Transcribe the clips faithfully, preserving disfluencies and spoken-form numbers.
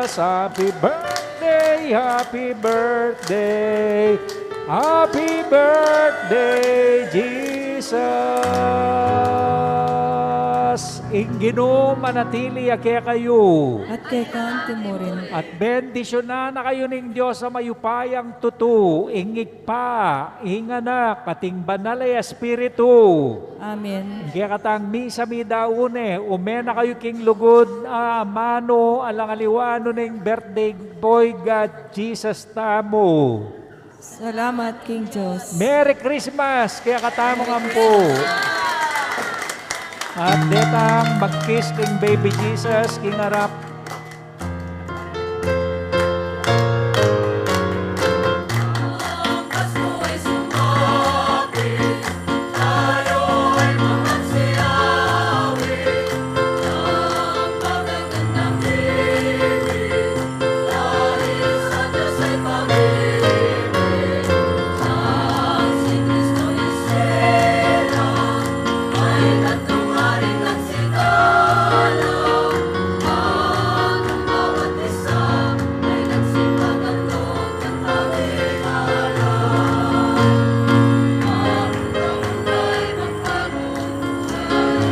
Happy birthday, happy birthday, happy birthday, Jesus. Ing Ginu manatili ya kekayu. At keka mu rin. At bendisyunan na kayu ning Dios a mayupayang tutu, ing Ibpa, ing Anak, at ing Banal a Espiritu. Amen. Ing kekatang misa meyari ne, ume na kayu king lugud a amanu, alang aliwa nu ning birthday boy God Jesus tamu. Salamat king Dios. Merry Christmas kekatamu ngan pu. At detang mag-kiss king baby Jesus king arap.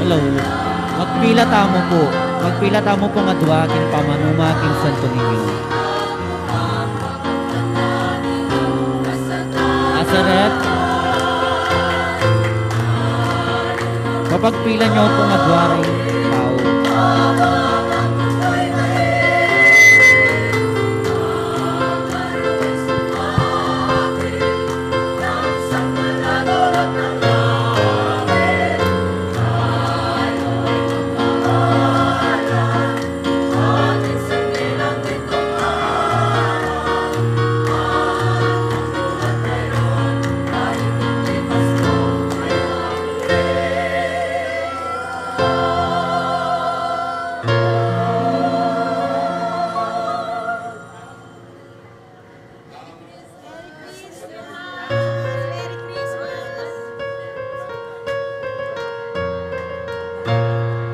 Hello. Magpila tamu pu. Magpila tamu pung adua king pamanuma king Santo Niño. Nazaret. Papagpila yu pung adua ring tau.